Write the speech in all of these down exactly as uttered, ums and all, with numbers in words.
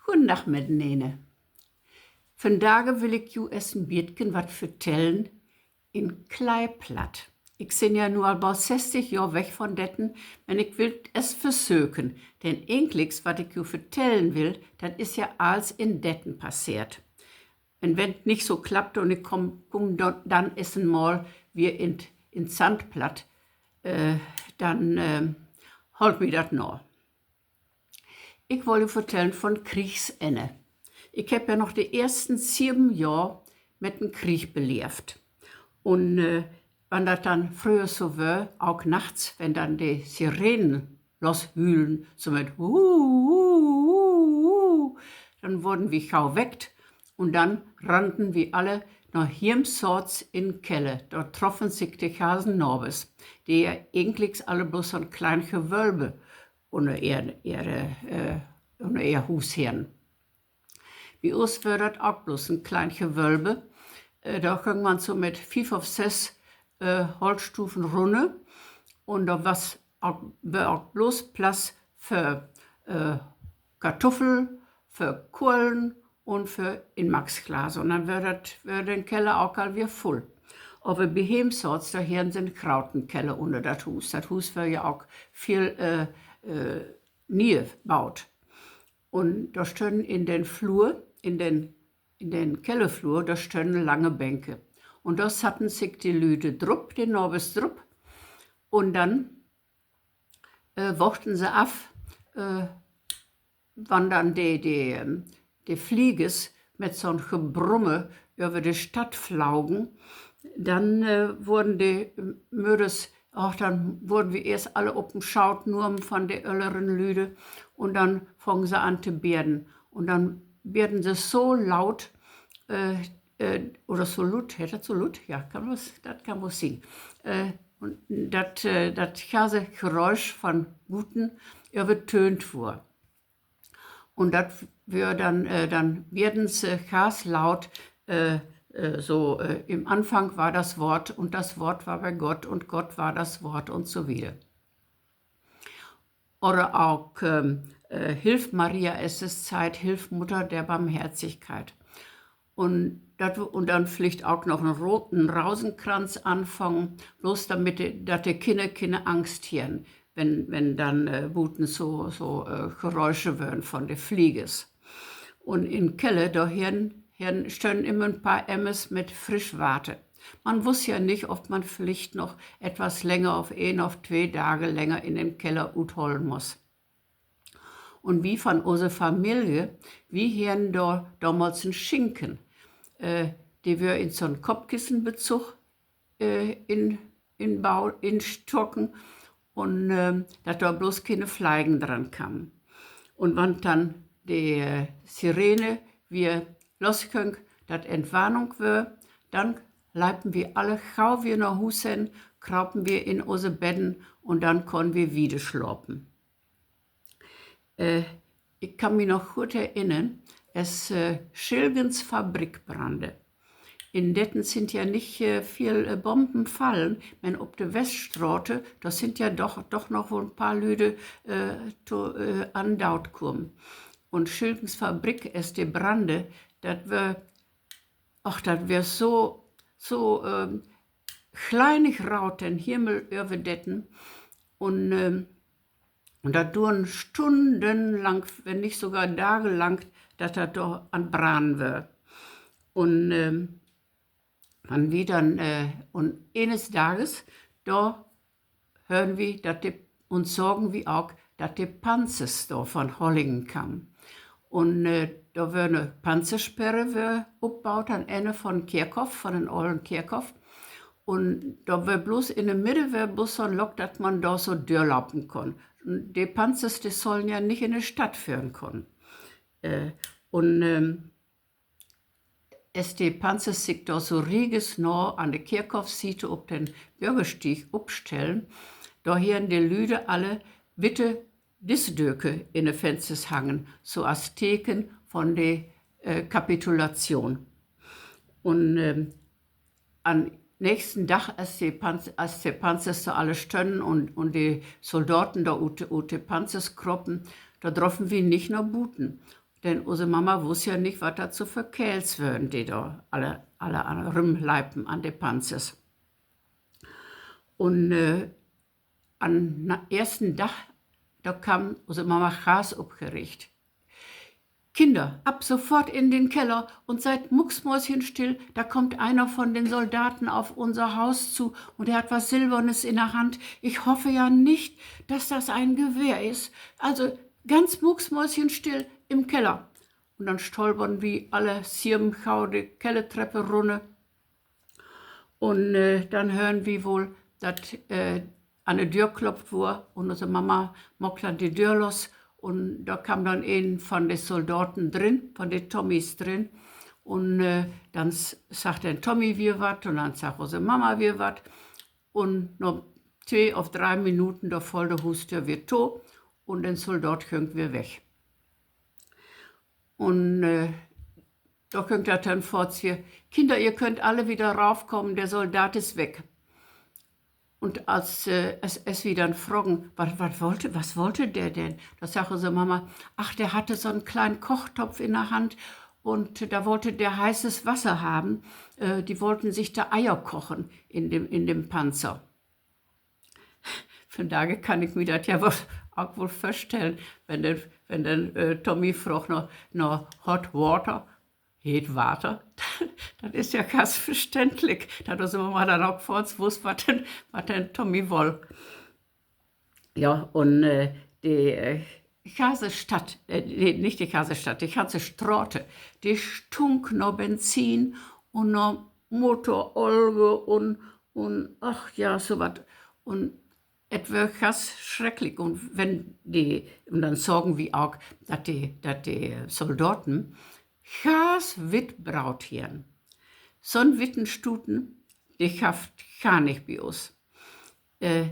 Goden Dag mitenene. Vandage will ik ju es en bietken wat vertellen in Kleiplatt. Ik sin ja nu al bold sestig Johr weg von Detten, men ik will 't es versöken, denn egentliks, wat ik ju vertellen will, dat is ja alls in Detten passeert. Un wenn 't nich so klappt un ik kumm, kumm dann, dann es en Mal wier in, in Sandplatt, äh, dann, ähm, hoolt mi dat na. Ik woll ju vertellen von Kriegsenne. Ik hebb ja noch de eersten sieben Johr mit en Krieg beleevt. Un, äh, wann dat dann fröher so wöör, ok nachts, wenn dann de Sirenen loshülen, so mit hu, hu, hu, hu, dann worden wi gau weckt un dann rannten wi alle na Hiemsaats in Keller. Dor troffen sik de ganzen Nabers, de ja egentliks alle bloß so'n klein Gewölbe ünner ehr, ehr, äh, ünner ehr Huus harrn. Bi us wöör dat ok bloß en klein Gewölbe. Äh, dor güng man so mit fief of sess, äh, Holtstufen runner. Un dor was ok, wöör ok bloß Platz för, äh, Kartuffel, för Kohlen un för Inmaakglas. Un denn wöör dat, wöör den Keller ok al wier vull. Aver bi Hiemsaats, dor harrn se en groten Keller ünner dat Huus. Dat Huus wöör ja ok veel, äh, äh, nie'er baut. Un dor stönnen in den Flur, in den, in den Kellerflur, dor stönnen lange Bänke. Un dor satten sik de Lüde drup, de Nabers drup. Un denn, äh, wachten se af, äh, wann denn de, de, ähm, de Fliegers mit so'n Gebrumme över de Stadt flaugen, denn, äh, worden de, ähm, Möders, ach, denn worden wi eerst alle op den Schaut nahmen von de ölleren Lüde un denn fangen se an to beden. Un denn beden se so laut, äh, äh, oder so luut, heet dat so luut? Ja, kann woll, dat kann woll sien. Äh, un dat, äh, dat ganze Geräusch von buten övertönt wurr. Un dat wöör denn, äh, denn beden se ganz laut, äh, äh, so, äh, im Anfang war das Wort und das Wort war bei Gott und Gott war das Wort un so wieder. Oder ok, ähm, äh, Hilf, Maria, es ist Zeit, hilf, Mutter der Barmherzigkeit. Un dat, un denn villicht ok noch en roten Rausenkranz anfangen, bloß dormit de, dat de Kinner kene Angst harrn, wenn, wenn denn, äh, buten so, so, äh, Geräusche wören von de Fliegers. Un in Keller, dor harrn, harrn, stönnen immer en paar Emmers mit frisch Water. Man wuss ja nich, of man villicht noch etwas länger, of een of twee Dage länger in den Keller uthollen muss. Un wi von use Familie, wi harrn dor domals en Schinken. Äh, de wöör in so'n Koppkissenbezug, äh, in, inbau-, instoken un, ähm, dat dor bloß kene Fleigen dran kamen. Un wann denn de, äh, Sirene wier losgüng, dat Entwarnung wöör, denn leipen wi alle gau wier na Huus hen, kraupen wier in use Bedden un denn kunnen wi wieder slapen. Äh, ik kann mi noch goot erinnern, es, äh, Schilgens Fabrik brannde. In Detten sind ja nich, äh, veel, äh, Bomben fallen, men op de Weststrate, dor sind ja doch, doch noch woll en paar Lüde, äh, to, äh, an Daut kamen. Un Schilgens Fabrik, es de brannde, dat wöör, ach, dat wöör so, so, ähm, kleinig Raut den Himmel över Detten. Un, ähm, un dat duern stundenlang, wenn nich sogar dagelang, dat dat dor an Brannen wöör. Un, ähm, wann wi denn, äh, un enes Dages, dor hören wi, dat de, un sagen wi ok, dat de Panzers dor von Hollingen kamen. Un, äh, dor wöör 'ne Panzersperre wöör opbaut an Enne von Kerkhoff, von den olen Kerkhoff. Un dor wöör bloß in de Midde wöör bloß so'n Lock, dat man dor so dörlopen kunn. De Panzers, de sollen ja nich in de Stadt föhren kunnen. Äh, un, ähm, es de Panzers sik dor so riegesnau an de Kerkhoffsiete op den Börgerstieg opstellen, dor harrn de Lüde alle witte Dissdöke in de Fensters hangen, so as Teken von de, äh, Kapitulation. Un, ähm, an nächsten Dag, as de Panz-, as de Panzers dor alle stönnen un, un de Soldaten dor ut, ut de Panzers kropen, dor droffen wi nich na buten. Denn use Mama wuss ja nich, wat dat so för Keerls wören, de dor alle, alle an, rümleipen an de Panzers. Un, äh, an, na, eersten Dag, dor kaam use Mama gaas opgeregt: Kinder, ab sofort in den Keller und seid mucksmäuschenstill, da kommt einer von den Soldaten auf unser Haus zu und er hat was Silbernes in der Hand. Ich hoffe ja nicht, dass das ein Gewehr ist. Also ganz mucksmäuschenstill im Keller. Un denn stolpern wi alle sieben gau de Kellertreppe runner. Un, äh, denn hören wi woll, dat, äh, an de Döör kloppt wurr, un use Mama maakt denn de Döör los, un dor kaam denn een von de Soldaten drin, von de Tommies drin, un, äh, denn s-, sagg den Tommy wier wat, un denn sagg use Mama wier wat, un na twee of dree Minuten, dor foll de Huusdöör wier to, un den Soldaat günk wier weg. Un, äh, dor günk dat denn foorts wier: Kinder, ihr könnt alle wieder raufkommen, der Soldat ist weg. Un as, äh, as, as wi denn fragen: Wat, wat wollte, was wollte der denn? Dor sagg use Mama: Ach, der hatte so 'n kleinen Kochtopf in der Hand und da wollte der heißes Wasser haben. Äh, die wollten sich da Eier kochen in dem, in dem Panzer. Vandage kann ik mi dat ja woll, ok woll vörstellen, wenn de, wenn de, äh, Tommy fraagt na, na hot water, heet Water. Dat is ja ganz verständlich, dat use Mama denn ok foorts wuss, wat den, wat den Tommy woll. Ja, un, äh, de, äh, ganze Stadt, äh, nee, nich de ganze Stadt, de ganze Strate, de stunk na Benzin un na Motorolge un, un, ach ja, so wat. Un et wöör ganz schrecklich. Un wenn de, un denn sagen wi ok, dat de, dat de Soldaten ganz witt braut hiern. So'n witten Stuten, de gaff 't gar nich bi us. Äh,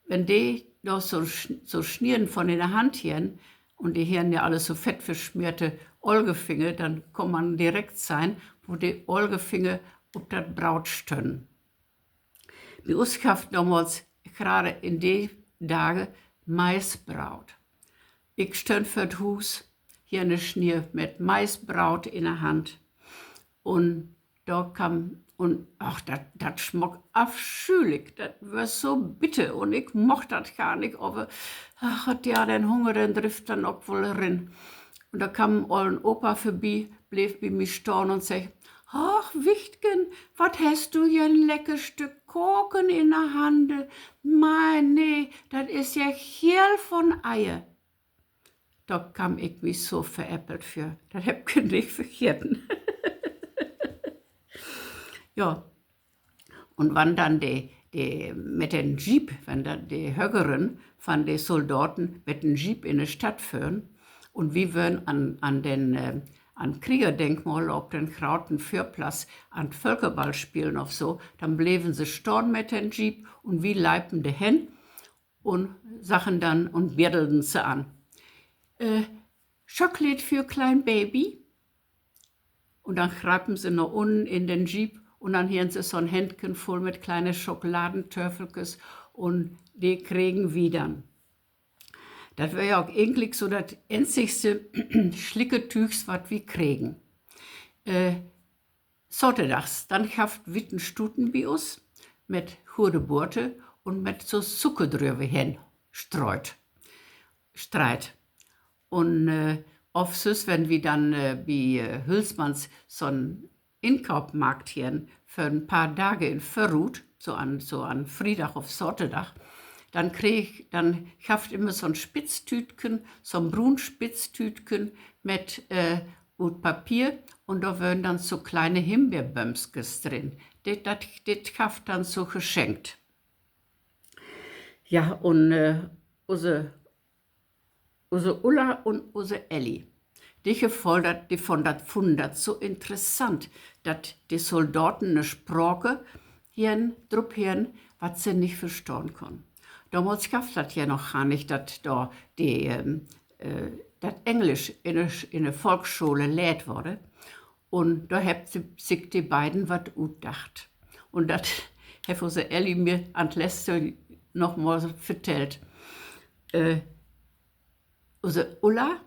wenn de dor so, so Snieren von in de Hand hiern, un de hiern ja alle so fettversmeerte Olgefinger, denn kunn man direkt sehn, wo de Olgefinger op dat Braut stönnen. Bi us gaff 't domals grade in de Dage Maisbraut. Ik stönn vör 't Huus, hier 'ne Snier mit Maisbraut in de Hand. Un dor kaam, un, ach, dat, dat smaak afschülik, dat wöör so bitter un ik moch dat gar nich, aver, ach, ja, den Hunger, den drifft denn ok woll rin. Un dor kaam en ollen Opa vörbi, bleev bi mi stahn un seggt: Ach, Wichtken, wat hest du hier 'n lecker Stück Koken in de Hande? Mien, nee, dat is ja geel von Eier. Dor kaam ik mi so veräppelt för. Dat hebb ik nich vergeten. Ja. Un wenn denn de, de, mit den Jeep, wenn denn de Högeren von de Soldaten mit den Jeep in de Stadt föhren, un wi wören an, an den, äh, an Kriegerdenkmal op den groten Vörplatz an 't Völkerball spelen of so, denn bleven se stahn mit den Jeep un wi leipen dor hen un sagen denn un biddelden se an: Äh, Schockleed för klein Baby? Un denn grepen se na unnen in den Jeep un denn hieren se so'n Händken vull mit kleine Schokoladentöffelkes un de kregen wi denn. Dat weer ja ok egentlik so dat enzigste Slicketüügs, wat wi kregen. Äh, Saterdags, denn gaff 't witten Stuten bi us mit gode Boter un mit so Zucker dröver hen streut, streit. Un, äh, of süss, wenn wi denn, äh, bi, äh, Hülsmanns so'n Inkoop maakt hieren för en paar Dage in Vörrut, so an, so an Friedag of Saterdag, denn kreeg, denn gaff 't immer so'n Spitztüütken, so'n bruun Spitztüütken mit, äh, ut Papier un dor wören denn so kleine Himbeerbömskes drin. Dit, dat, dit gaff 't denn so geschenkt. Ja, un, äh, use, use Ulla un use Elli, de gefoll dat, de fund dat, funnen dat so interessant, dat de Soldaten 'ne Sprake hieren, drup hieren, wat se nich verstahn kunnen. Domals gaff dat ja noch gar nich, dat dor de, ähm, äh, dat Engelsch in de, in de Volksschole lehrt worde. Un dor hebbt se sik de beiden wat utdacht. Un dat hett use Elli mi an 't Letzte noch mal vertellt. Äh, use Ulla,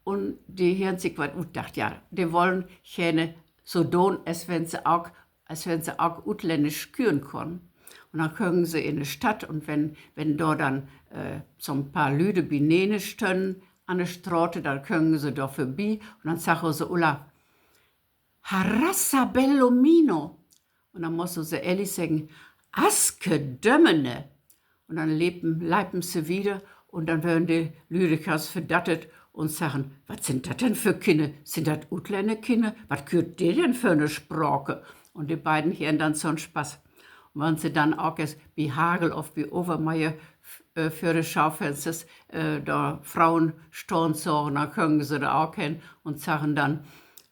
Un de harrn sik wat utdacht, ja, de wollen geerne so doon, as wenn se ok, as wenn se ok utlännisch küren kunnen. Un denn göngen se in de Stadt un wenn, wenn dor denn, äh, so'n paar Lüde bineen stönnen an de Strate, denn göngen se dor vörbi un denn sagg use Ulla: Harassa bello mino! Un denn muss use Elli seggen: Aske dömmene! Un denn lepen, leipen se wieder un denn wören de Lüde ganz verdattet un saggen: Wat sünd dat denn för Kinner? Sünd dat Utlännerkinner? Wat kürt de denn för 'ne Sprake? Un de beiden harrn denn so'n Spaß. Un wenn se denn ok es bi Hagel of bi Overmaier, äh, vör de Schaufensters, äh, dor Froen stahn sagen, denn göngen se dor ok hen un saggen denn,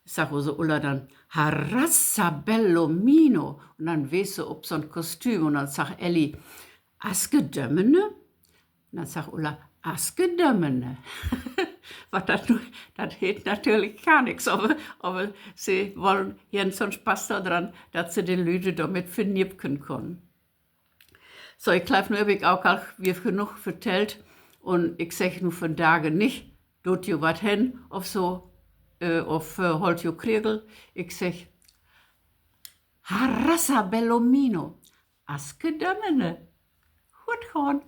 sagg use Ulla denn: Harassa bello mino! Un denn wees se op so'n Kostüm un denn sagg Elli: Aske dömmene? Un denn sagg Ulla: Aske dömmene. Wat dat nu, dat heet natürlich gar nix, aver, aver se wollen, harrn so'n Spaß dor dran, dat se de Lüde dormit verniepken kunnen. So, ik glööv, nu heff ik ok al weer genoog vertellt. Un ik segg nu vandage nich: Doot jo wat hen of so, äh, of, äh, hollt jo kregel. Ik segg: Harassa bello mino, aske dömmene. Goot gahn.